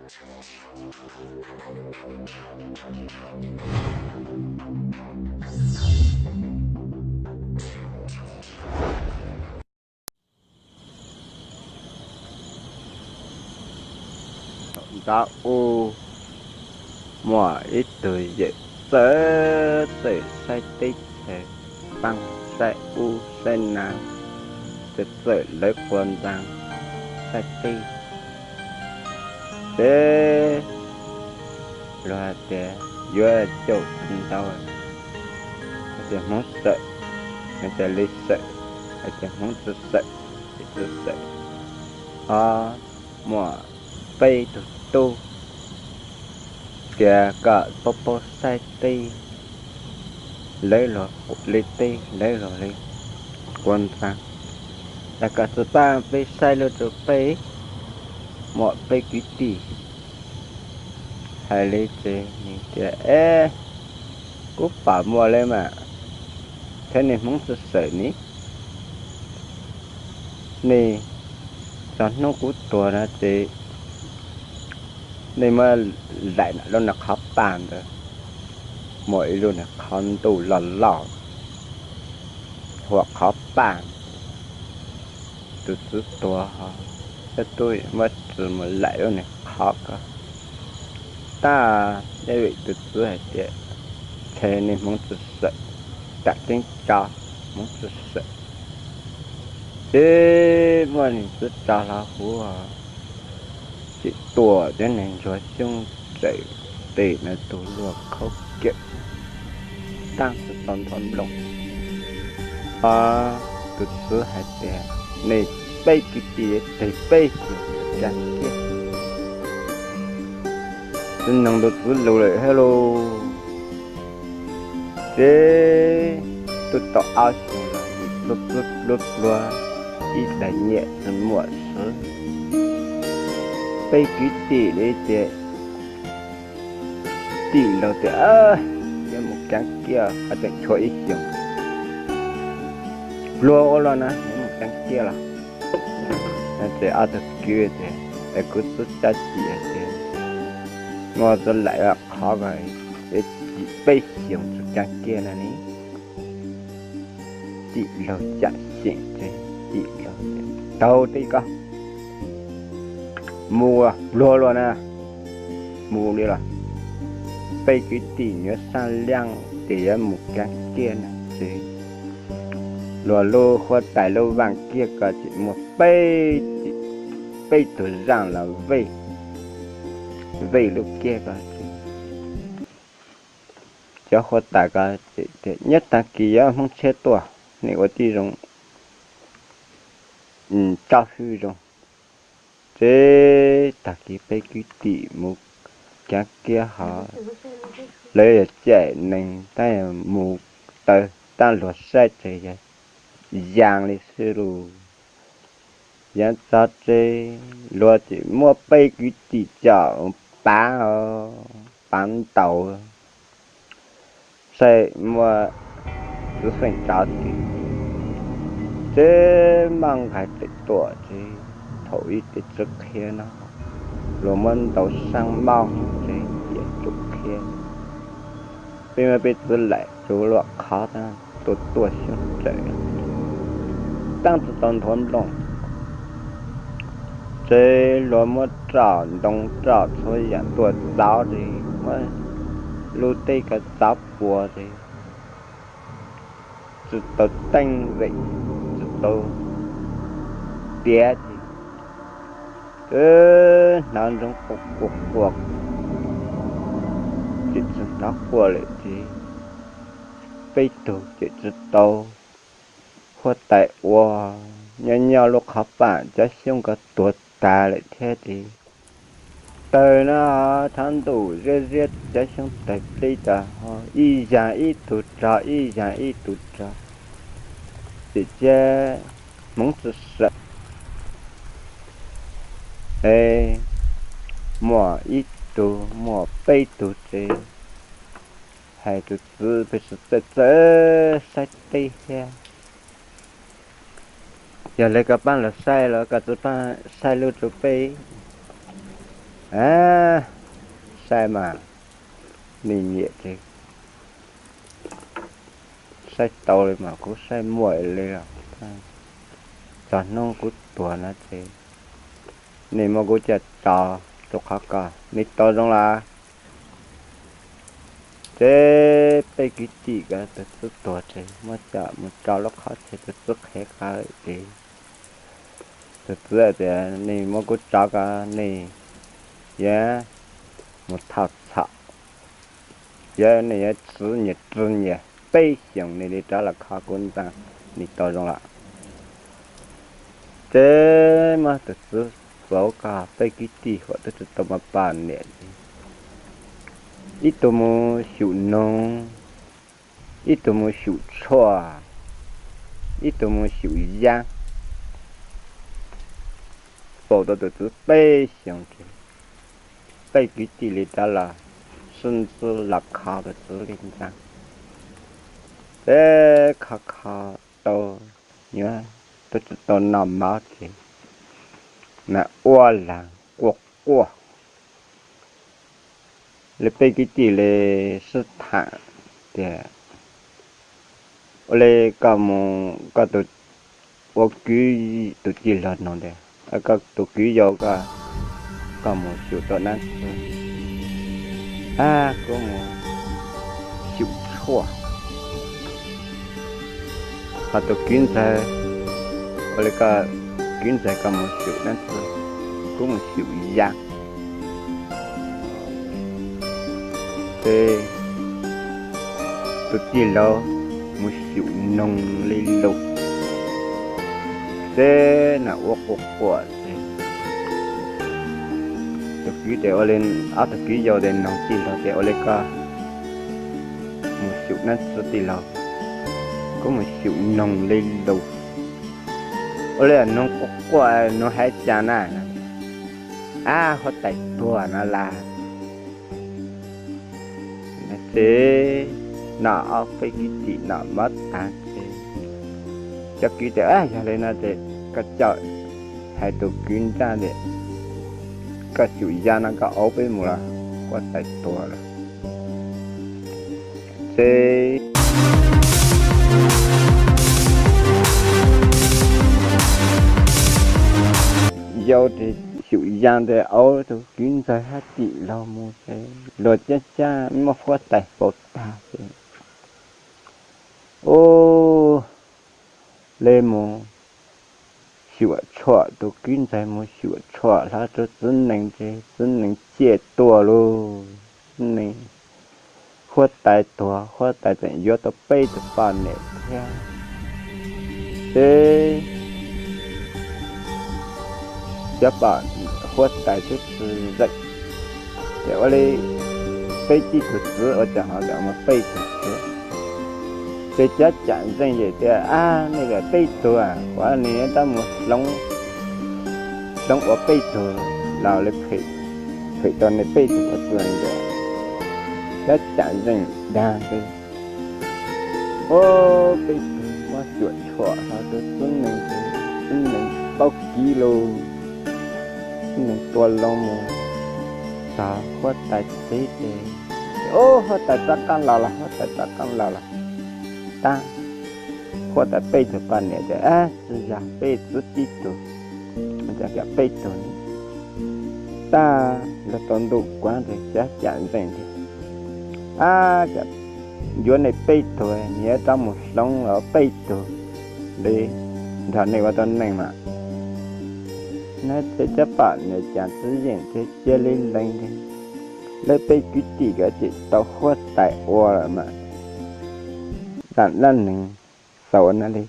Nta u, muaj ib tug yawm txawm txawm saib teb chaws, paaj saib ub saib na, txawm txawm lawv quas ntxaa saib teb. Ces luag hais tias yuav caum tsis ntau, hais tias Hmoob sawm, hais tias li sawm, hais tias Hmoob tsi sawm, tsi sawm. Ho muaj peb tug tub tias kom paub paub saib teb, lawv luag li teb, lawv luag li quas ntxaa, es kom txiv Paj peb saib lub rau peb, muaj peb kwv tij. Hais li ces nws tias, es, kuv pom muaj li mas, thiab nej Hmoob tsi sawm ni, nej txog hnub kuv tuag no ces nej muab laim lub niag qhov paj ntawd, muaj ib lub niag qhov ntuj loj loj, huam qhov paj, tus txiv tuag, thiab tub muab txwv mus laim lub niag qhov ko. Tab sis tus txiv hais tias, ces nej Hmoob tsi sawm, tam keeb tso, Hmoob tsi sawm. Ces muaj niag txiv tso hlo huv, tsim tuam thiab niag ntsuag xyoob tsaws tes na tus luaj khaub kiam, taab tsi tau nthuav nplooj. Ho tus txiv hais tias, nej peb kwv tij teg peb xyoos tsa kiag. Txiv noog tus txiv lus lawm thiab lauj. Ces twb tau ob xyoos los pluag pluag pluag pluag, ib daim nyiam tsi muaj xwb. Peb kwv tij li tias, tij laug tias, yuav mus kaav kiab, hos tseem tshuav ib xyoos, pluag ua luaj na, yuav mus kaav kiab los. Ces ob tug kwv tias, es kuv txiv caj cim tias, muab txiv laim qhov ko, yuav cim peb xyoos tsi kaav kiab no ne. Tij laug cam xyeem ces tij laug tias, tau tij ko, mus pluag luaj na, mus li los. Peb kwv tij nyuav saab leej tias yuav mus kaav kiab no ces luag lub huab tais lub vaaj kiab ko tseem muaj peb, peb tug zaaj los vej, vej lub kiab ko ces cov huab tais ko tias, nyob taag kis yuav Hmoob tshiab tuaj, nej ua tib zoo tsob hwb zoo. Ces tag kis peb kwv tij mus kaav kiab hos lawv yog caim neeg tab mus taw, tab luag saib tseg yog yaa li xwb lauj. Yaav txog tsev luag tseem muab peb kwv tij coj pav, pav ntaus, saib muab txiv feem tso tsis, ces maj nqais pem tuam ces thaum ib teg txiv qhia no, luag muab ntaus saab maj ces tias tsum qhia. Peb muab peb txiv laim rau luaj qhov tab tuaj tuaj xyoob tsawm, taab tsi tau nthuav nplooj. Ces luag muab roj ntoo roj txhua yaam tuaj txov ces muab lub teb ko txov puas ces tsi tau teeb vem, tsi tau tiav ces hnov ntsoov quaj quaj quaj, ces tsi hnov quaj lawm ces peb tug ces tsi tau, huab tais ua, nyob nyob lub qhov paj cov xyoob ko tuag tag lawm thiab ces tawg no, tshav ntuj ziab ziab cov xyoob tawg plib tas ho ib yaam ib tug rog ib yaam ib tug rog, ces cia hmoov txawm sawm. Es muaj ib tug muaj peb tug ces hais tus txiv peb txawm txawm saib teb thiab. Yog li koj paab los saib los koj txawm paab saib lub rau peb. A, saib mas, nej nyiam ces saib tau li mas kuv saib muaj li os. Txog hnub kuv tuag no ces nej muab kuv coj tso rau qhov ko, nej tau zoo lawm. Ces peb kwv tij ko tus txiv tuag ces muab coj mus tso lub qhov chaw tus txiv qhev ko ces tus txiv tias, nej muab kuv tso ko, nej yuav mus thauj txhom, yuav nej yuav txwv nyias txwv nyias peb xyoos nej li rov los kho kuv ntxa, nej tau zoo lawm. Ces muab tus txiv txov ko, peb kwv tij huam twb tsis tau muaj poj niam ces ib tug mus xyum noog, ib tug mus xyum tshuaj, ib tug mus xyum yaj. Faus tau tus txiv peb xyoos ces peb kwv tij li rov los sib ntxub los kho tus txiv li ntxa. Ces kho kho tau, yuav twb tsis tau noj mov ces nas ua las quaj quaj. Li peb kwv tij li sib tham tias, ua li koj mus, koj tus, ua kwv, tus tij laug nug tias, koj tus kwv yau ko, koj mus xyum tau dab tsi? A, kuv mus xyum tshuaj. Ho tus kwv ntxawg, ua li koj kwv ntxawg koj mus xyum dab tsi? Kuv mus xyum yaj. Ces tus tij laug mus xyum noog li lus, ces nas ua quaj quaj ces tus kwv tias, ua li, ob tug kwv yau tias, noog tij laug tias, ua li koj mus xyum dab tsi tij laug? Kuv mus xyum noog li lus. Ua li noog quaj quaj, noog hais cas na? A, huab tais tuag no las. Ces no ob peb kwv tij no mov tag ces cov kwv tias, yog li no ces koj coj hais tus kwv nraj tias, koj xyum yaj no koj auv peb mus los huab tais tuag lawm. Ces yau ces xyum yaj ntawd auv tus kwv ntxawg hab tim laug mus ces luag cab cab muab huab tais faus tag ces ua li mus xyuam tshuam, tus kwv ntxawg mus xyuam tshuam hlo rau txiv nees ces txiv nees ciaj tuag lauj. Txiv nees, huab tais tuag, huab tais tseem yuav tau peb tug poj niam thiab. Ces cov poj, huab tais twb tsis zeem, ces ua li peb tib tug txiv ua cas ho mus peb tug txiv. Ces cov cam zeej ces tias, ab, nej peb tug, ua li rov mus hloov, hloov ua peb tug los li, phem tau nej peb tug txiv ntawd. Cov cam zeej dag ntawd, ua peb tug muab xyuam tshuam hlo rau txiv nees, txiv nees paub kiv lauj. Txiv nees tua loo mus txog huab tais tsev ces, ua huab tais rov qab los lawm, huab tais rov qab los lawm. Tab huab tais peb tug poj niam ces, ab, tsis yog, peb txiv tib tug, peb tug. Tab luag tau ntuj kuav ntawd cov cam zeej tias, ab, yuav nej peb tug, nyias rov mus hloov los peb tug li nrog nej ua tau neej mas. Nab ces cov poj niam cas tsis yeem ces cia li lees li. Lawv peb kwv tij ko ces tau huab tais ua lawm mas, dab neeg xaus na li.